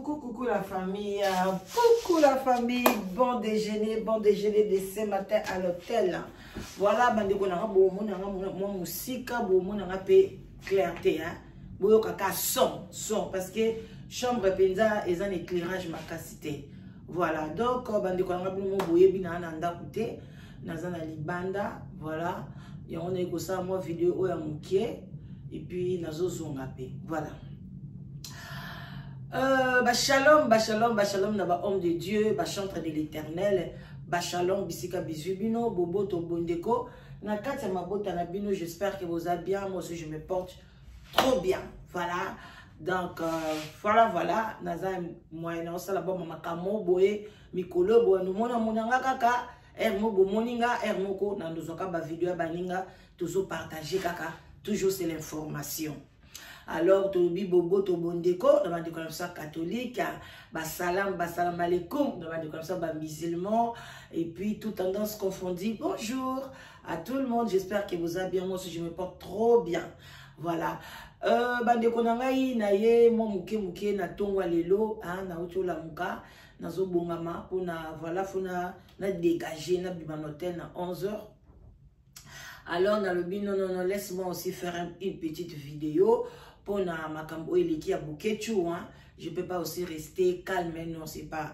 Coucou, coucou la famille. Coucou la famille. Bon déjeuner de ce matin à l'hôtel. Voilà, bandeko na nga bomona nga mwa musika, bomona nga pe clarté hein. Boyoka ka son, son parce que chambre penza eza na éclairage makasi te. Voilà, donc bandeko na nga bino boyebi na na ndako te, naza na libanda, voilà. Yango naye kosala mwa video oyo ya mokie et puis nazozonga pe. Voilà. Ba shalom, ba shalom, ba shalom na ba homme de Dieu, ba chantre de l'Éternel, ba shalom bisika bizu bino, boboto bondeko na kati ya mabota na bino, j'espère que vous allez bien, moi aussi je me porte trop bien. Voilà. Donc voilà voilà, naza moyen na osala ba makambo boye mikolo boye mona monanga kaka er mo bomoninga er moko na ndozwaka ba video ya baninga tozo partager kaka toujours c'est l'information. Alors tolobi boboto bondeko na bandeko na biso ya catholique, basalam basalam alaikum na bandeko na biso ba musulmans et puis toute tendance confondue. Bonjour à tout le monde, j'espère que vous allez bien, moi aussi je me porte trop bien. Voilà. Bandeko na ngai na ye mwa moke moke na tongwa lelo, hein, na uti olamuka, nazobongama mpona voilà fona na dégager na bima na hôtel na 11h. Alors nalobi non non non, laisse-moi aussi faire une petite vidéo pour na makambo eleki ya Boketshu, hein. Je peux pas aussi rester calme, non, c'est pas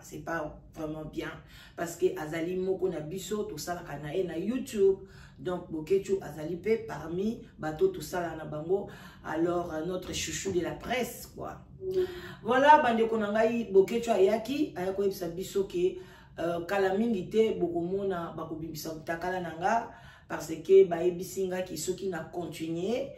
vraiment bien parce que azali moko na biso tout ça la na na YouTube. Donc Boketshu azali pe parmi bato tout ça la na bango. Alors notre chouchou de la presse quoi. Voilà bandeko na ngai Boketshu ayaki ayako yebisa biso ke kala mingi te bokomona bakobimisa mutakala na nga parce que bayebisi nga ki soki na continuer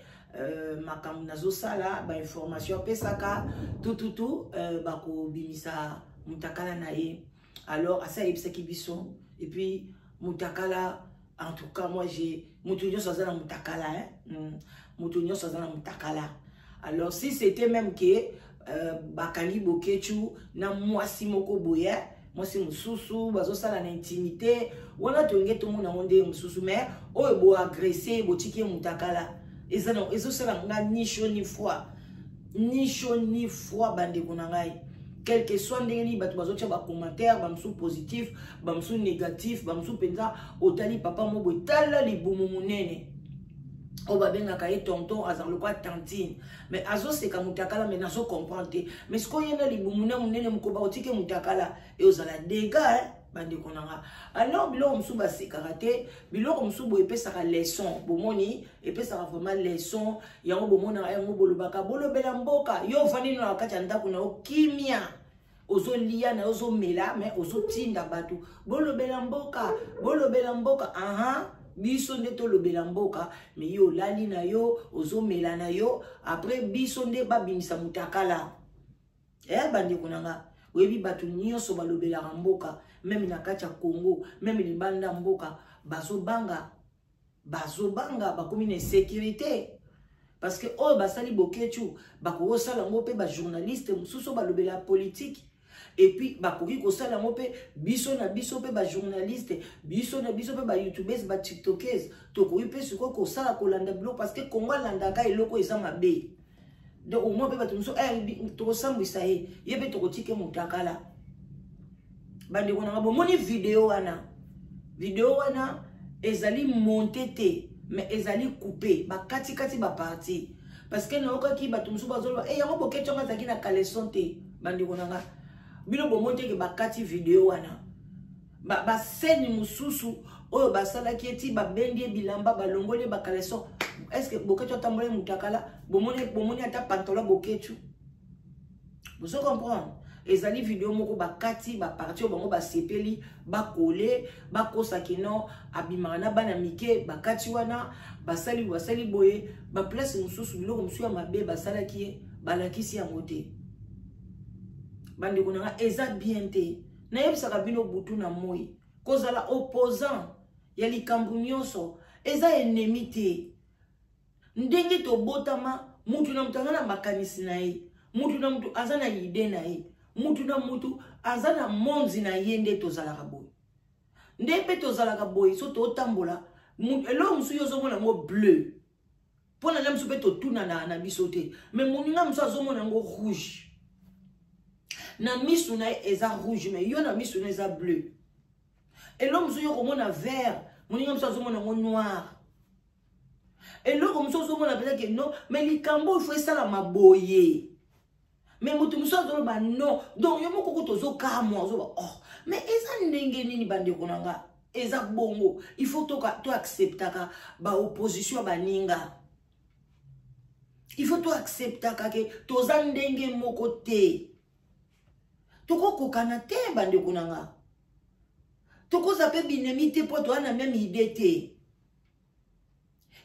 makambo nazosala ba information apesaka tututu bakobimisa mutakala na ye. Alors asa ayebisaki biso et puis mutakala en tout cas moi j'ai mutu nyonso aza na mutakala hein? Mutu nyonso aza na mutakala. Alors si c'était même que bakangi Boketshu na mwasi moko boye mwasi mosusu bazosala na intimité wana tolingi tomona yango nde mosusu, mais oyo boagresse botiki ye mutakala ezosala nga ni chaud ni froid, ni chaud ni froid bandeko na ngai. Quel que soit ndenge nini bato bazotia ba commentaire, bamosusu positif, bamosusu négatif, bamosusu mpenza otali papa mo boye tala libumu monene oyo babengaka ye tonton azala lokola tantine mais azoseka mutakala, mais nazo comprendre te. Mais sikoyo ye na libumu na monene mokoba otiki mutakala e ozala dégâts hein, bandeko na nga. Alors biloko mosusu basekaka te, biloko mosusu boye epesaka leçon, bomoni epesaka vraiment leçon yango bomonaka yango bolobaka bolobela mboka. Yo ofandi na kati ya ndako na yo kimia, ozolia na yo ozomela mais ozotinda bato bolobela mboka, bolobela mboka. Aha, biso nde tolobela mboka, mais yo olali na yo ozomela na yo, après biso nde babimisa mutakala. Bandeko na nga, oyebi bato nyonso balobelaka mboka meme na kati ya Congo, meme libanda mboka, bazobanga, bazobanga bakomi na insécurité parce que oyo basali Boketshu bakokosala yango mpe bajournaliste mosusu oyo balobela politique, et puis bakoki kosala yango mpe biso na biso mpe bajournaliste, biso na biso mpe bayoutubese, batiktokese, tokoki mpe sikoyo kosala kolanda biloko parce que Congo alandaka eloko eza mabe. Donc au moins mpe bato mosusu tokosambwisa ye, ye mpe tokotika mutakala. Bandeko na nga, bomoni video wana, video wana ezali monté te mais ezali coupé, bakatikati baparti parce que nayokaki bato mosusu bazoloba e yango Boketshu yango azalaki na caleçon te. Bandeko na nga, bino bomoni teke bakati video wana, bascène mosusu oyo basalaki eti babendi ye bilamba, balongoli ye bacaleçon. Est ce que Boketshu atambola ye mutakala? Bomoni, bomoni ata pantalon Boketshu? Bozo comprendre, ezali video moko bakati baparti oyo bango basepeli bakole bakosaki no abimaka na bana mike, bakati wana basali basali boye baplace mosusu biloko mosusu ya mabe basalaki ye balakisi yango te. Bandeko na nga, eza bien te. Nayebisaka bino butu na moi, kozala opposant ya likambo nyonso eza ennemi te. Ndenge tobotama, mutu na mutu aza na makanisi na ye, mutu na mutu aza na idée na ye, mutu na mutu aza na monzi na ye. Nde tozalaka boye, nde mpe tozalaka boye. So totambola eloko mosusu yo ozomona yango bleu, mpo na ngai mosusu mpe totunana na biso te, mais moninga mosusu azomona yango rouge. Na misu na ye eza rouge, mais yo na misu na eza bleu. Eloko mosusu yo komona vert, moninga mosusu azomona yango noir. Eloko mosusu ozomona mpenza ke non, mais likambo oyo fo esalama boye. Mais moto mosusu azoloba non. Donc yo moko kutu ozokamwa, ozoba oh, mais eza ndenge nini bandeko na nga? Eza bongo. Il faut to acceptaka ba opposition ya baninga. Il faut to acceptaka ke toza ndenge moko te. Tokokokana te bandeko na nga. Tokoza pe binemi te po toza na même idée te.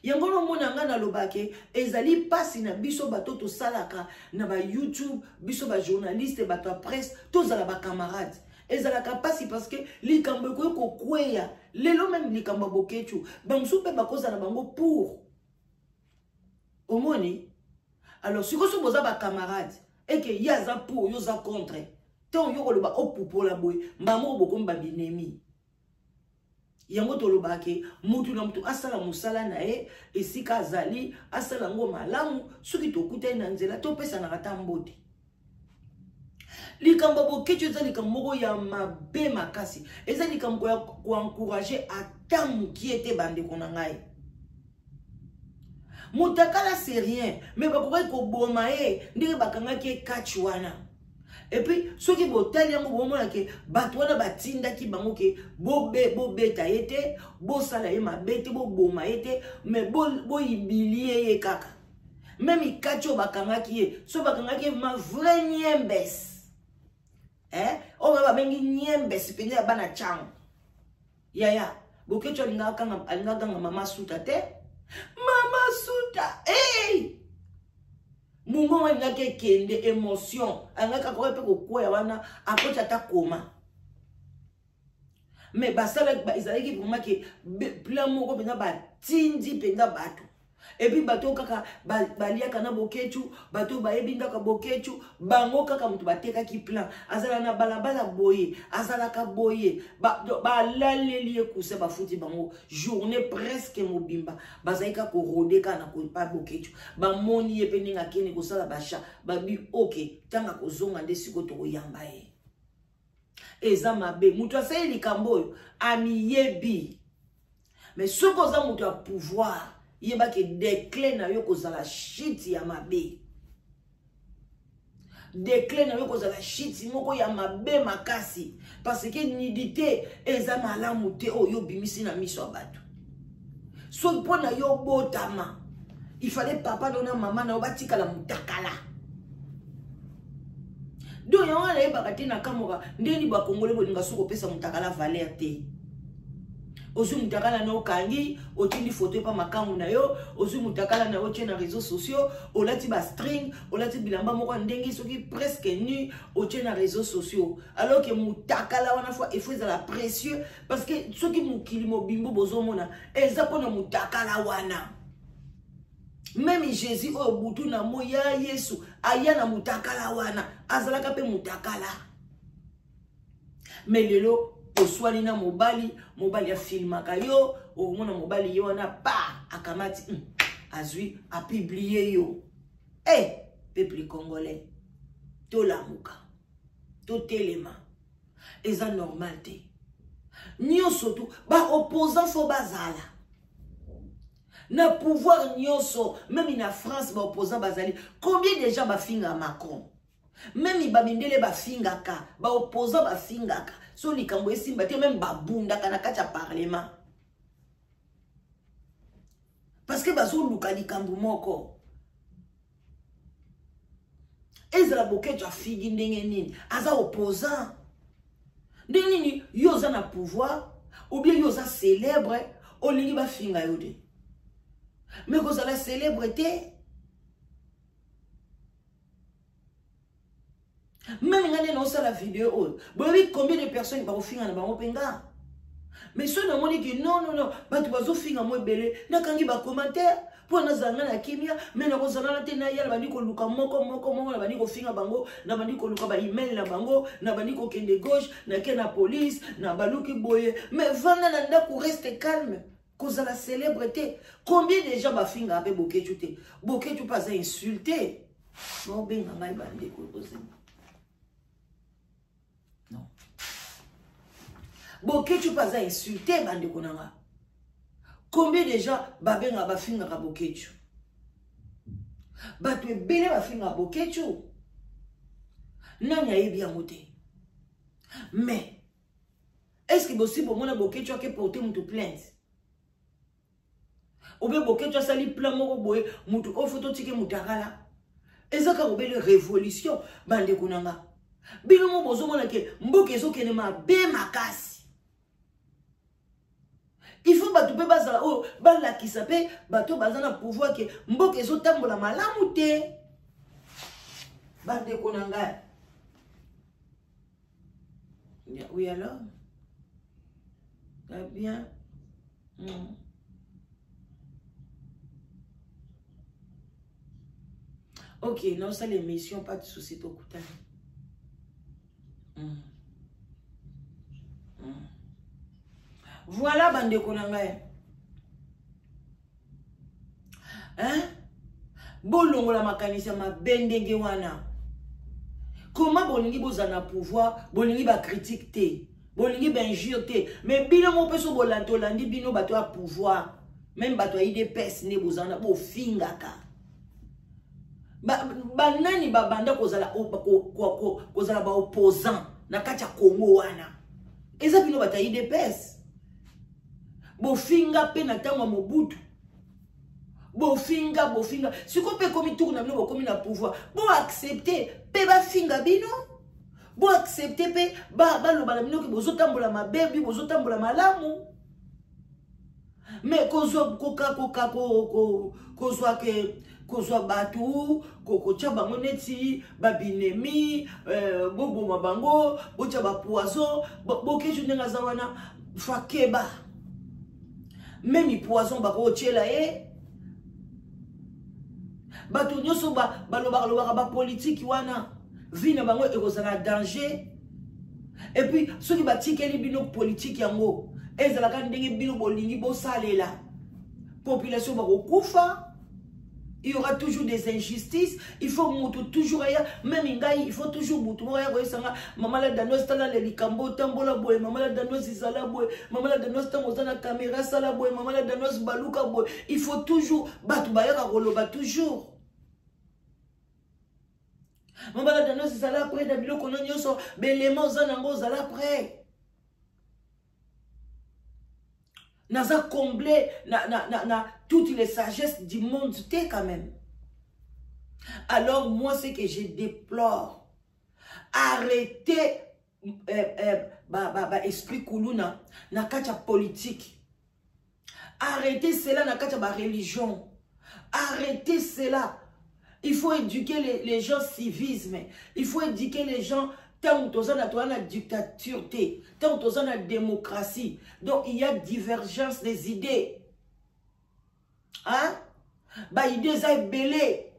Yango nomona nga nalobake ezali mpasi na biso bato tosalaka na ba YouTube, biso ba journaliste, bato ya presse, tozala ba camarade. Ezalaka mpasi parce que likambo ekoki kokweya lelo, meme likambo ya Boketshu, bamosusu mpe bakozala bango pour omoni. Alors sikoyo soki boza ba camarade eke ye aza pour, yo oza contre, ntango yo koloba opupola boye, mbala moko bokomi ba binemi. Yango tolobaka ke mutu na mutu asala mosala na ye esika azali, asala yango malamu. Soki tokutani na nzela, topesanaka ata mbote. Likambo ya Boketshu eza likambo moko ya mabe makasi, eza likambo ya koencourage ata mokie te bandeko na ngai. Mutakala c'est rien, mais bakokaki koboma ye ndenge bakangaki ye catch wana. Et puis soki botali yango bomona ke bato wana batindaki bango ke bobeta ye te, bosala ye mabe te, boboma ye te, mais boyibilie ye kaka. Meme catch oyo bakangaki ye, so bakangaki ye ma vrai niembes, eh, oyo babengi niembes mpenza ya bana chango. Yaya Boketshu alingaka kanga mama Suta te, mama Suta hey! Mungongo alingaki ekende émotion, alingaki akoki mpe kokwea wana, akoti ata koma. Mais basala ezalaki vraiment ke plan moko mpenza batindi mpenza bato. Et puis bato kaka baliaka na Boketshu, bato bayebi ndako ya Boketshu, bango kaka moto batekaki plan. Azala na balabala boye, azalaka boye, balaleli ye kusa, bafuti bango journée presque mobimba, bazali kaka korode kaka na pa Boketshu. Bamoni ye mpe ndenge akende kosala basha, babi ok, ntango akozonga nde sikoyo tokoyamba ye. Eza mabe, moto asali likambo oyo amiyebi. Mais soki oza moto ya pouvoir, yebaki déclin na yo kozala shit ya mabe. Déclin na yo kozala shit moko ya mabe makasi, parce que nudité eza malamu te oyo obimisi na miso ya bato. Soki mpo na yo botama, il fallait papa na yo na mama na yo batikala mutakala. Donc yango wana nayebaka te na kamoka ndeni bakongole bolinga soki kopesa mutakala valeur te. Ozwi mutakala na okangi, otindi photo epa makangu na yo, ozwi mutakala na yo otie na réseaux sociaux, olati ba string, olati bilamba moko ya ndenge soki presque nu, otie na réseaux sociaux. Alors que mutakala wana fois il faut ezala précieux, parce que soki mokili mobimbo bozomona eza mpona mutakala wana. Même Jésus oyo butu na moi ya Yesu aya na mutakala wana, azalaka pe mutakala. Mais lelo oswani na mobali, mobali afilmaka yo, omona mobali ye wana pa akamati, azwi apublie yo. Eh, peuple congolais, tolamuka, totelema, eza normal te. Nyonso tu ba opposant fo bazala na pouvoir nyonso, même na France ba opposant bazali. Combien de gens bafinga Macron? Même ba mindele bafingaka, ba opposant bafingaka. So likambo esimba te, même babundaka na kati ya parlement. Parce que bazoluka likambo moko. Ezala Boketshu afigi ndenge nini? Aza opposant. Ndenge nini yo oza na pouvoir ou bien yo oza célèbre, olingi bafinga yo te. Mais kozala célèbre te. Même nga nde naosala video oyo, boyebi combien de personnes bakofinga na bango mpe nga. Mais soki namoni ke non, non, non, bato bazofinga mo ebele, nakangi ba commentaire mpo nazala nga na kimia, mais nakozala na te naya na bandi koluka moko moko moko, na bandi kofinga bango, na bandi koluka ba email na bango, na bandi kokende gauche, nake na police, na baluki boye. Mais vanda na ndako, reste calme. Kozala célèbre te. Combien de gens bafingaka mpe Boketshu te? Boketshu mpe aza insulté. Baobenga ngai bandeko, kozela. Boketshu mpe aza insulte, bandeko na nga. Combien de gens babengaka, bafingaka Boketshu? Bato ebele bafingaka Boketshu, nani ayebi yango te? Mais est ce que bosi bomona Boketshu ake porte moto plainte, obe Boketshu asali plan moko boye, moto oyo fo totike moto akala? Eza kaka obele révolution, bandeko na nga. Bino mo bozomona ke mboka ezokende mabe makasi. Il faut bato mpe bazala oyo balakisa mpe bato baza na pouvoir ke mboka ezotambola malamu te, bandeko na ngai. Oui, alors, bien. Ok, naosala émission, pas de souci, tokutani. Voilà, bandeko na ngai, hein? Bolongola makanisi ya mabe ndenge wana. Koma bolingi bozala na pouvoir, bolingi bacritique te, bolingi bainjure te, mais bino mo mpe so bolandi, tolandi bino bato ya pouvoir, même bato ya UDPS nde bozala na bofingaka banani babanda kozala baopposant na kati ya Congo wana. Eza bino bato ya UDPS. Bofinga mpe na ntango ya Mobutu, bofinga, bofinga. Sikoyo mpe ekomi tour na bino, bokomi na pouvoir, boaccepte mpe bafinga bino, boaccepte mpe baloba na bino ke bozotambola mabe, bi bozotambola malamu. Mais kozwa koka koka kozwa ke kozwa bato, kotya bango neti babinemi, boboma bango, botya bapoison. Boketshu ndenge aza wana, fakeba, même poison bakotiela ye. Bato nyonso balobaka lobaka bapolitiki wana, vie na bango ekozala danger. Et puis soki batikeli bino politike yango, ezalaka ndenge bino bolingi bosalela, population bakokufa. Il y aura toujours des injustices. Il faut mutu toujours aya, même ngai, il faut toujours mutu moko aya koyesanga: "Mama la Danoise, tala le likambo, tambola boye. Mama la Danoise, ezala boye. Mama la Danoise, ntango oza na caméra, sala boye. Mama la Danoise, baluka boye." Il faut toujours bato bayaka koloba toujours: "Mama la Danoise, ezala prêt na biloko no nyonso, belema oza nango, ozala prêt." Naza comblé na toutes les sagesses du monde te quand même. Alors moi, ce que je déplore, arrêtez ba esprit kuluna na kati ya politique, arrêtez cela na kati ya bareligion, arrêtez cela. Il faut éduquer les gens civisme, il faut éduquer les gens. Ntango toza na, toza na dictature te, ntango toza na démocratie, donc il y a divergence des idées, hein? Baidée eza ebele,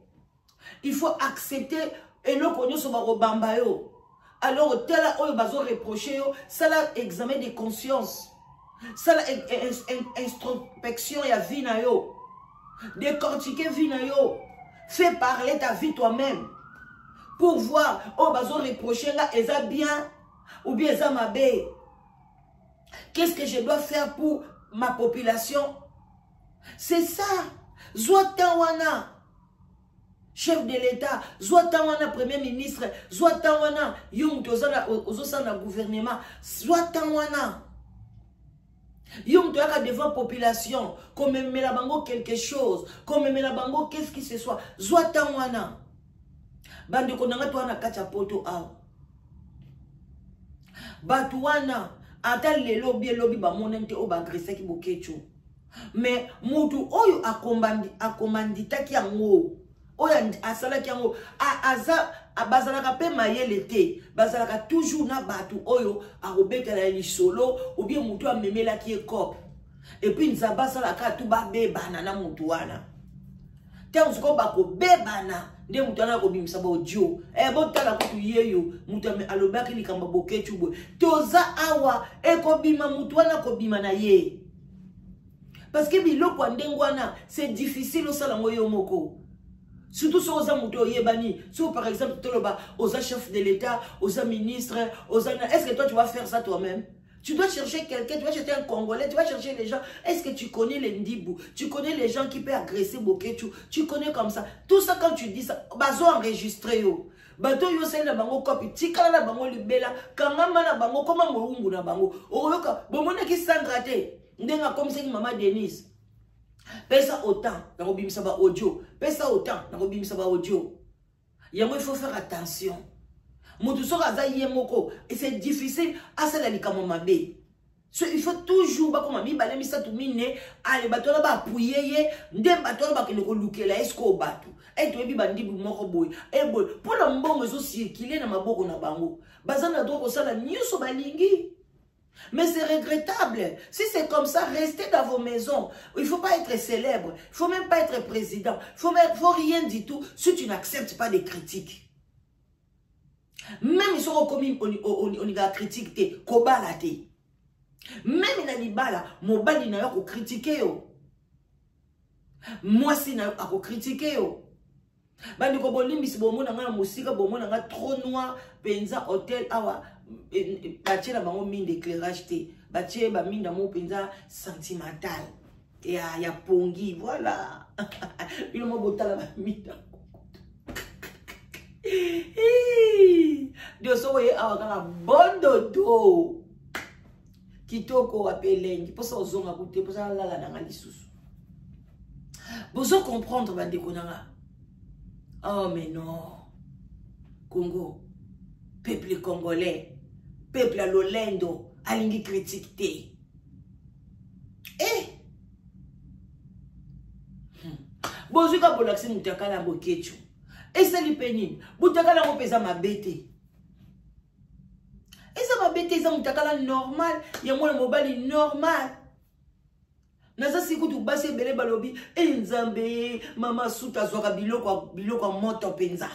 il faut accepter eloko nyonso bakobamba yo. Alors tala oyo bazoreproche yo, sala examen de conscience, sala introspection ya vie na yo, décortiquer vie na yo, fais parler ta vie toi-même pour voir oyo bazoreproche nga eza bien ou bien eza mabe. Qu'est-ce que je dois faire pour ma population? C'est ça. Zwa temps wana, chef de l'État, zwa temps wana, premier ministre, zwa temps wana, yo moto ozosala na gouvernement, zwa temps wana, yo moto oyaka devant population komemela bango quelque chose, komemela bango qu'est-ce qui ce soit, zwa temps wana. Bandeko na nga, to wana kati ya Poto awa, bato wana ata lelo bi elobi bamonani te oyo baagressaki Boketshu. Mais mutu oyo akomanditaki yango, oyo asalaki yango, aza, bazalaka mpe mayele te, bazalaka toujours na bato oyo akobetela ye lisolo, ou bien motu amemelaki ye cope. Et puis Nzambe asalaka tu babebana na motu wana. Ntango sikoyo bakobebana nde moto wana akobimisa baaudio: "Botala kutu yeyo moto alobaki likambo Boketshu boye." Toza awa, ekobima, motu wana akobima na ye, parce que biloko ya ndenge wana, c'est difficile osala yango yo moko, surtout soki oza moto oyebani. So par exemple toloba oza chef de l'État, oza ministre, oza na, est ce que toi tu vas faire ça toi-même? Tu dois chercher quelqu'un, tu vas chercher un Congolais, tu vas chercher les gens. Est-ce que tu connais les Ndibou? Tu connais les gens qui peuvent agresser Boketshu? Tu connais comme ça. Tout ça, quand tu dis ça, bazo enregistré yo. Bato yo sali na bango copie, tikala na bango libela, kangama na bango, koma moumbu na bango. Oyoka, bomonaki Sandra te, ndenge akomisaki mama Denise. Pesa autant, nakobimisa ba audio. Pesa autant, nakobimisa ba audio. Yango il faut faire attention. Moto soki aza ye moko, et c'est difficile asala likambo mabe. So, il faut toujours bakoma mibale misato mine ale bato wana baapuye ye nde bato wana bakende kolukela ye sikoyo bato e toyebi bandibu moko boye e boye mpo na mbongo ezocircule na maboko na bango baza na droit kosala nyonso balingi. Mais c'est regrettable. Si c'est comme ça, restez dans vos maisons. Il faut pas être célèbre. Il faut même pas être président. Il faut, même, faut rien du tout si tu n'acceptes pas des critiques. Même si on commis on a critique te, kobala te. Même na libala, mobali na yo ko critiquer yo. Mwasi na yo ako critiquer yo. Bandeko bolimbisi bomona nga na mosika, bomona nga trop noir penza hôtel awa batie na bango mine d'éclairage te. Batie ba mine mo penza sentimental. Ya ya pongi, voilà. Bino mo botala ba mine. Dio soko ye awa kaka bondodo. Kitoko apelengi posa ozonga kute posa lala na nga lisusu. Bozo comprendre bandeko na nga. Oh mais non. Congo, peuple congolais, peuple ya lolendo alingi critique te. Eh! Bozwi ka bolakisi mutakala ya Boketshu. Esali pe nini? Mutakala yango mpe eza mabe te. Eza mabe te, eza mutakala normal, ya mwana mobali normal. Naza sikutu basi ebele balobi, e Nzambe, mama Suta azwaka biloko biloko ya moto mpenza.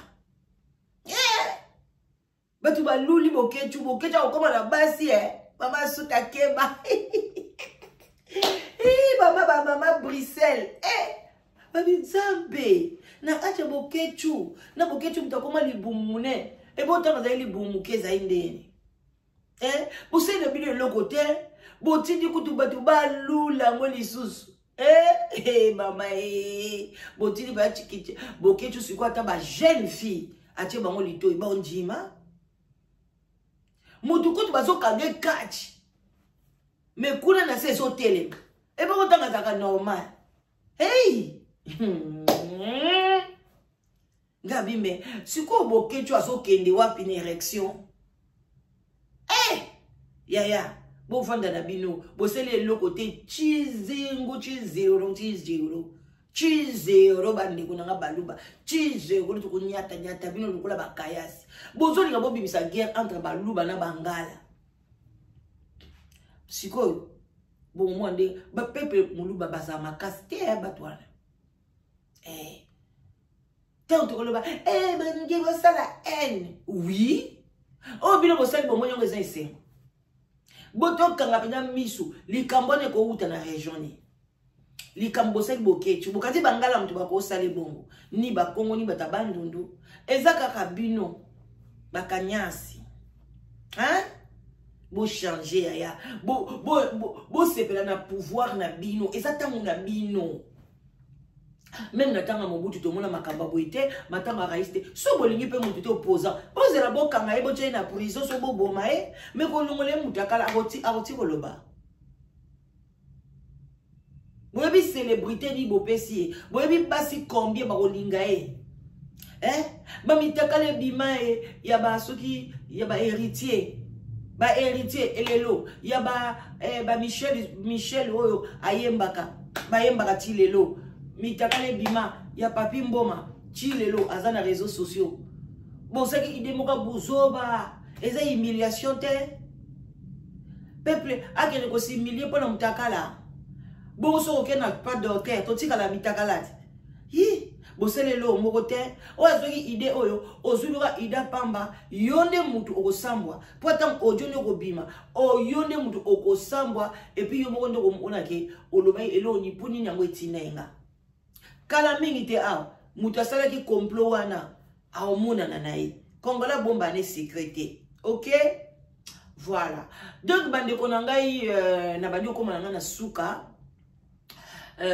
Eh! Bato baluli Boketshu, Boketshu akokoma na basi eh. Mama Suta keba. Eh, mama ba mama Bruxelles. Eh! Babi Nzambe, na kati ya Boketshu, na Boketshu moto akoma libumu monene. Ebotanga ezali libumu moke ezali ndeni. Eh, bosali na bino eloko te, botindi kutu bato balula yango lisusu. Eh, eh, mama eh, botindi ba chikiche, Boketshu sikoyo ata ba jeune fille atie bango litoi, bandima. Motu kutu bazokanga catch. Mais kuna na se ezotelema. Ebongo ntango azalaka normal. Hey! Ngabi me sikoyo Boketshu azokende wapi na érection? Eh! Yaya, bovanda na bino, bosali eloko te, chizingu chizero chizero. Chizero bandeko na nga baluba, chizero tokonyata nyata bino lokola bakayasi. Bozolinga bobimisa guerre entre baluba na bangala. Sikoyo bomwa nde ba peuple moluba bazala makasi te ya bato wana. Eh. Tant tokoloba, eh balingi bosala haine. Oui. Oyo bino bosali bomoni yango eza esengo. Botokanga mpenza misu, likambo wana ekowuta na région nini? Likambo bosali Boketshu, bokati bangala moto bakosala bongo, ni bakongo ni bato bandundu, eza kaka bino bakanyasi. Hein? Bo changer yaya, bo bo bo sepela na pouvoir na bino, eza tango na bino. Même na tanga Mobutu tomona makambo boye te, matanga raïs te. So bolingi pe mutu te opposant, bozela bokanga ye botie na prison so boboma ye, mais kolongola ye mutu akala akoti akoti koloba. Boyebi célébrité ni bopesi ye, boyebi basi combien bakolinga ye. Eh? Ba mitakala ebima ye ya ba soki ya ba héritier. Ba héritier elelo ya ba ba Michel Michel oyo ayembaka, bayembaka ti lelo. Mitakala ebima ya Papi Mboma ti lelo aza na réseaux sociaux. Bosaki idée moka buzoba, eza humiliation te. Peuple akende ko s'humilier pona mutakala. Bongo soko ke na pas docteur, totikala mitakala te. Hi, boselelo moko te. Oyo azwaki idée oyo, ozwi luka idée pamba, yo nde mutu okosambwa. Po ata audio nde okobima, o yo nde mutu okosambwa et puis yo moko nde okomona ke olobaki eloko ni po nini yango etinda ye nga. Kala mingi te awa, mutu asalaki complot wana, aomonana na ye. Congolais bomba ne secret te. OK? Voilà, donc bandeko na ngai, na bandi okóma na ngai na suka.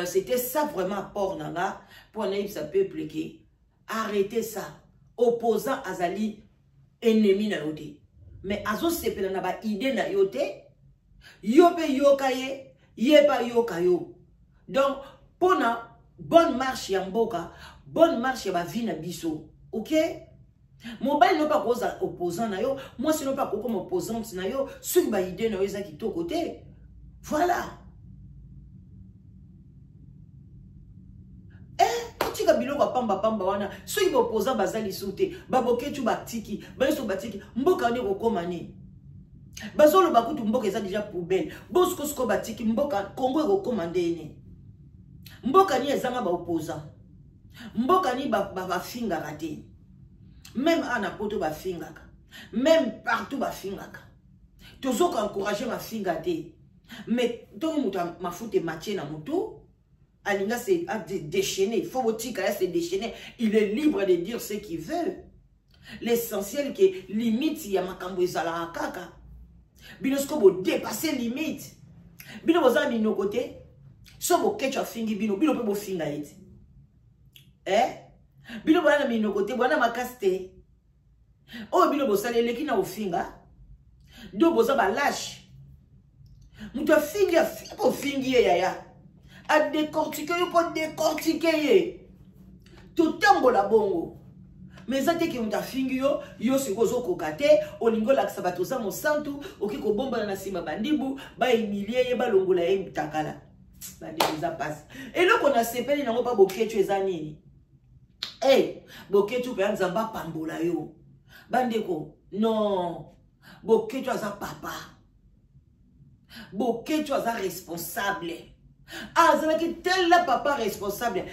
C'était ça vraiment apport na nga mpo nayebisa peuple ke arrêtez ça. Opposant azali ennemi na yo te, mais azosepela na baidée na yo te. Yo mpe yoka ye, ye mpe ayoka yo. Donc mpona bonne marche ya mboka, bonne marche ya bavie na biso, ok? Mobali no mpe akozala opposant na yo, mwasi no mpe akokoma opposante na yo soki baidée na yo eza kitoko te. Voilà. Otika biloko ya pambapamba wana. Soki baopposant baza lisusu te, baboketu batiki, banyonso batiki, mboka wana ekokóma nini? Bazoloba kutu mboka eza déjà poubelle. Bosikosuko batiki mboka, Kongo ekokóma ndeni? Mboka nini ezanga baopposant? Mboka nini bafingaka te? Même ana poto bafingaka, même partout bafingaka. Tozoka encourage mafinga te, mais ntongo moto mafuta ematie na motu, alinga se déchaîner, faut botika ya se déchaîner. Il est libre de dire ce qu'il veut. L'essentiel ke limite ya makambo ezalaka kaka. Bino siko bodépasse limite. Bino boza na minoko te. So Bokeco afingi bino, bino mpe bofinga ye te. Eh? Bino boya na minoko te, boya na makasi te. Oyo bino bosali eleki na kofinga. Do boza balâche. Moto afingi, ofingi ye, yaya adécortique yo mpo décortique ye. Totambola bongo, mais eza te ke moto afingi yo, yo sikoyo ozokoka te, olingi olakisa bato oza mosantu, okoki kobombana na nsima bandibu, bahumilie ye, balongola ye mutakala. Bandeko, eza mpasi. Eloko nasepeli nango mpa Bokecu eza nini? E Bokecu mpe ya Nzambe apambola yo. Bandeko, non, Bokecu aza papa, Bokecu aza responsable. Azalaki tela papa responsable.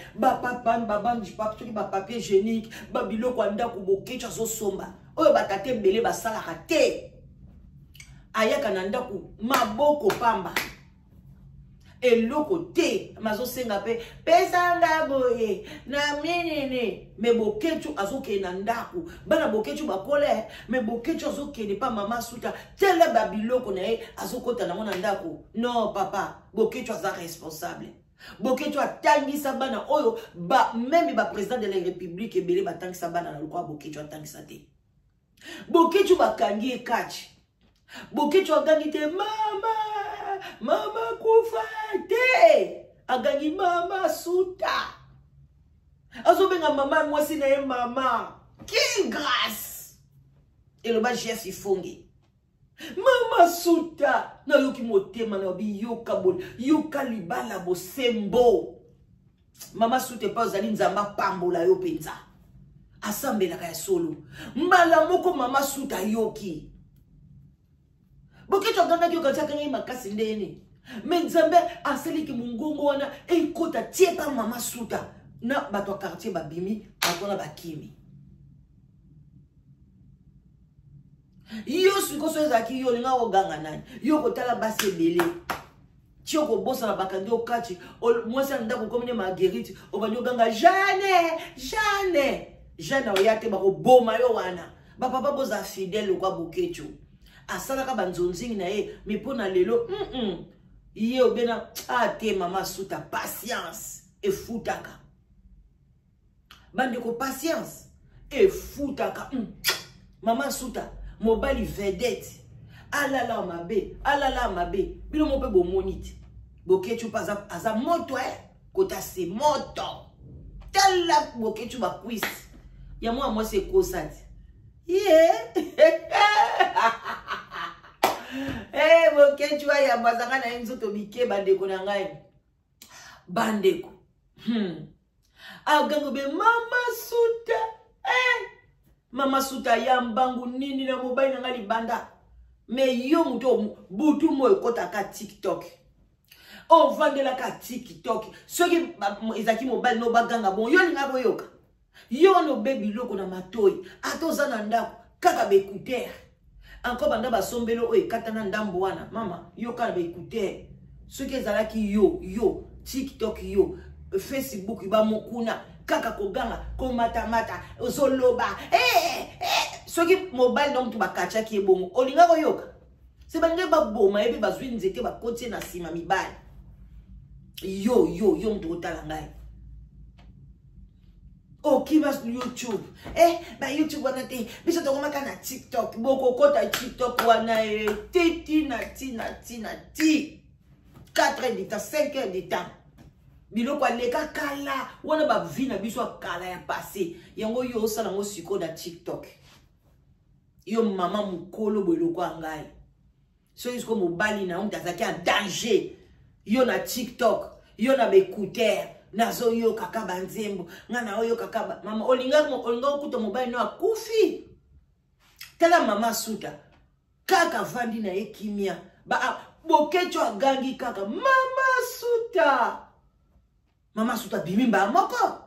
Soki bapapier hygiénique, babiloko ya ndako, Bokecu azosomba oyo batata ebele basalaka te. Ayaka na ndako maboko pamba, eloko te, mazosenga mpe pesa nga boye na minini. Me Bokecu azokende na ndako, bana Bokecu bakole, me Bokecu azokende mpa mama Suta, tela babiloko na ye, azokɔta nango na ndako. Non, papa Bokecu aza responsable. Bokecu atangisa bana oyo ba, même baprésident de la République ebele batangisa bana na lokola Bokecu atangisa te. Bokecu bakangi ye kati, Bokecu agangi te mama, mama kufa te, agangi mama Suta. Azobenga mama mwasi na ye mama. Quelle grâce! Eloba Jeff Ifonge, mama Suta. Nayoki motema na biyoka boli, yoka libala bosembo. Mama Suta, epai ozali, Nzambe apambola yo mpenza. Asambelaka ya solo. Mbala moko mama Suta ayoki Bokeco agangaki, okanisi akangaki makasi ndeni, me Nzambe asaliki mongongo wana ekota tie pa mama Suta na bato ya quartier babimi, bato wana bakimi. Yo sikoyo so ezalaki yo, olinga koganga nani? Yo kotala basi ebele ti okobosana, bakangi okati mwasi ya ndako, okomi ne Marguerite, obandi oganga Jeanne, Jeanne, Jeanne, oya te, bakoboma yo wana. Bapapa, bozala fidèle lokwa Bokecu asalaka banzonzingi na ye. Me mpo na lelo, ye obena a te. Mama Suta, patience efutaka. Bandeko, patience efutaka. Mama Suta, mobali vedette alala mabe, alala mabe, bino mo mpe bomoni te. Bokecu mpe aza, aza moto e kota se moto. Tala Bokecu, bakwisi ya mwana mwasi ekosa te ye. Hey, Bokecu ayamba azanga na ye nzoto mike. Bandeko na ngai, bandeko. Agango be mama Suta, eh! Mama Suta ya mbangu nini na mobali na ngai libanda. Me yo moto butu mo ekɔtaka TikTok, ovandelaka TikTok, soki ezalaki mobali no baganga bon, yo olinga koyoka yo wana obe biloko na matoi. Ata oza na ndako, kaka baécouteur encore banda basombeli oyo ekatana ndambo wana. Mama, yoka na baécouteur. Soki ezalaki yo, yo TikTok, yo Facebook, bamokuna kaka koganga, komatamata, ozoloba hey, hey. Soki mobali no motu bakatiaki ye bongo, olinga koyoka. Se balingi baboma ye mpe bazwi nzete bakoti ye na nsima mibali. Yo yo yo moto otala ngai. Okima YouTube. Eh, ba YouTube wana te. Biso tokomaka na TikTok. Bokokota TikTok wana e ti ti na ti na ti na ti. 4 heures de temps, 5 heures de temps. Biloko aleka kala wana ba vie na biso ya kala ya passé. Yango yo osala ngo sikoyo na TikTok. Yo mama mukolo boye lokola ngai. Soki sikoyo mobali na yo moto azalaki en danger, yo na TikTok, yo na baécouteur, nazoyoka kaka banzembo, ngai naoyoka kaka mama, olinga olinga okuta mobali no akufi. Tala mama Suta, kaka avandi na ye kimia, ba Boketshu agangi kaka mama Suta. Mama Suta bimi mbala moko,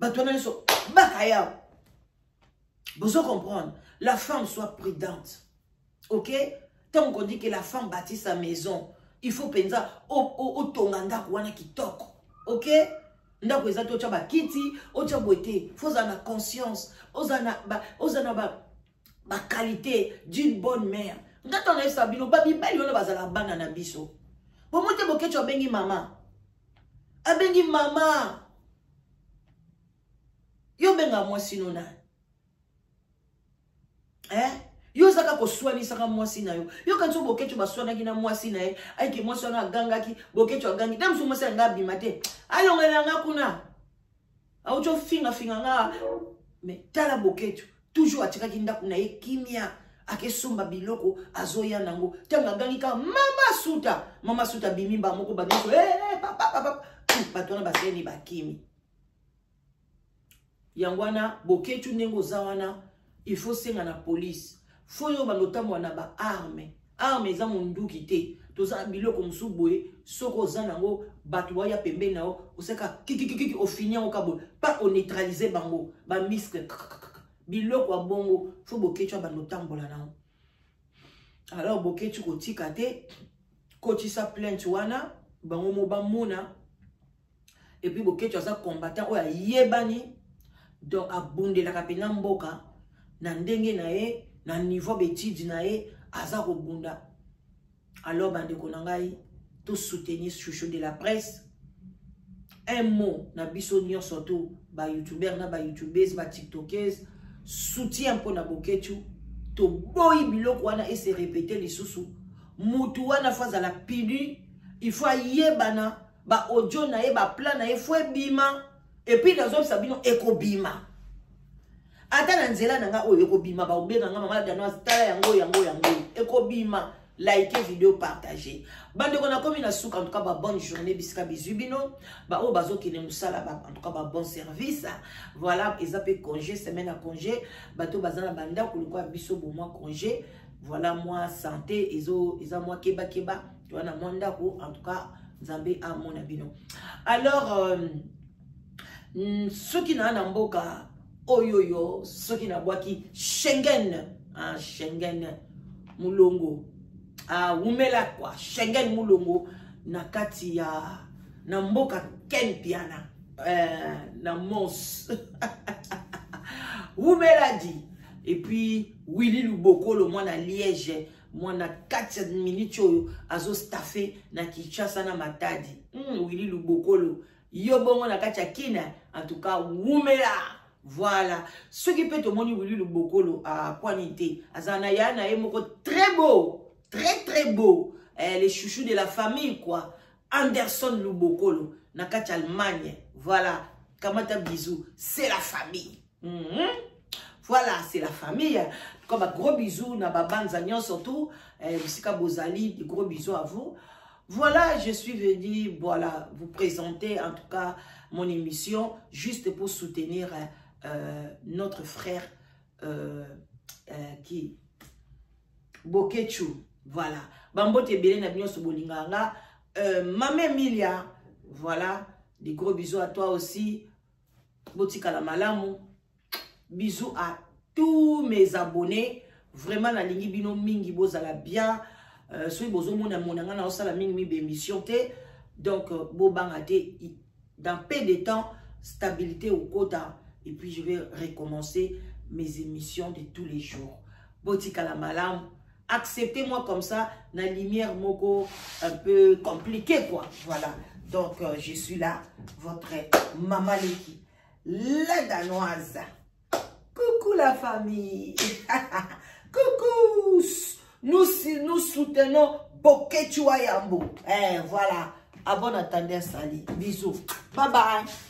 bato wana nyonso bakaya. Bozo comprendre, la femme soit prudente. Ok? Tant qu'on dit que la femme bâtit sa maison, il faut penza otonga ndako wana kitoko. Ok? Ndako eza te otya bakiti, otya boye te. Faut ozala na conscience, ozala na ba ba qualité d'une bonne mère. Nga ntango nayebisa bino, ba mibali wana bazala bana na biso. Bomoi te Boketshu abengi mama. Abengi mama. Yo benga mwasi no nani? Eh? Yo ozaka koswanisaka mwasi na yo. Yo kanisi Boketshu baswanaki na mwasi na ye, ayike mwasi wana agangaki, Boketshu agangi. Na mosusu mwasi anga abima te. Alongela nga kuna. Auti ofinga finga nga. Mais tala Boketshu, toujours atikaki ndako na ye kimia. Akesomba biloko azoya nango. Tango agangi ka mama Suta, mama Suta bimi ba moko ba nyonso. Eh, eh, papa papa. Bato wana baseni bakimi. Yango wana Boketshu ndenge oza wana, il faut senga na police. Faut yo bando tambola na ba armes. Arme eza munduki te. Toza na biloko mosusu boye, soko oza nango bato baya pembeni na yo, osaka kikikiki ofini yango ka boye, pa o neutraliser bango, ba muscle biloko ya bongo, faut Boketshu abanda otambola nango. Alors Boketshu kotika te, kotisa plainte wana, bango mo bamona. Et puis Boketshu aza combattant oyo ayebani, donc abundelaka pena mboka na ndenge na ye, na niveau d'étude na ye, aza kobunda. Alors bandeko na ngai, to soutenir Chouchou de la presse. Un mot na biso nyonso to ba youtubeurs na ba youtubeuses, ba tiktokeuses, soutien mpo na Boketshu. To boyi biloko wana et se répéter lisusu. Mutu wana faut azala puni, il faut ayebana ba audio na ye, ba plan na ye faut ebima. Et puis nazobisa bino ekobima. Ata na nzela na nga oyo ekobima, ba obenga nga mama Danoise, tala yango yango yango ekobima. Likez vidéo, partagez. Bandeko na komi na suka, en tout cas ba bonne journée bisika bizu bino, ba oyo bazo kende musala, ba en tout cas ba bon service. Voilà, eza pe congé, semaine à congé, bato baza na banda kulukwa biso bo moi congé. Voilà moi santé ezo eza moi keba keba, tu vois na moi ndako, en tout cas Nzambe a mona bino. Alors soki na na mboka oyoyo, soki na bwaki Schengen, hein, Schengen Mulongo, ah, wumela quoi, Schengen Mulongo na kati ya na mboka Kempiana, na Mons. Wumela dit. Et puis Willy Lubokolo mwana Liège, mwana 4 minutes oyo azo staffer na Kinshasa na Matadi. Willy Lubokolo yo bongo na kati ya Kina, en tout cas wumela. Voilà, soki pe tomoni Willy Lubokolo a kwani te, azana ya na ye moko très beau, très très beau, les chouchous de la famille quoi, Anderson Lubokolo na kati ya Allemagne. Voilà, kamata bisous, c'est la famille. Voilà, c'est la famille. Comme un gros bisou na babanza nyon surtout, bisika bozali, des gros bisous à vous. Voilà, je suis venu, voilà, vous présenter en tout cas mon émission juste pour soutenir notre frère qui Boketshu. Voilà. Bambote ebele na bino so bolinganga. Mama Emilia, voilà, des gros bisous à toi aussi. Botika la malamu. Bisous à tous mes abonnés. Vraiment na lingi bino mingi bozala bien. Soki bozomona monanga na osala mingi mi bémission te. Donc bobanga te, dans peu de temps stabilité au quota et puis je vais recommencer mes émissions de tous les jours. Botika la malamu. Acceptez-moi comme ça, na lumière moko un peu compliquée, quoi. Voilà. Donc, je suis là, votre maman Leki, la Danoise. Coucou la famille. Coucou. Nous, nous soutenons Boketshu Wayambo. Eh, voilà. À bon entendeur, salut. Bisous. Bye bye.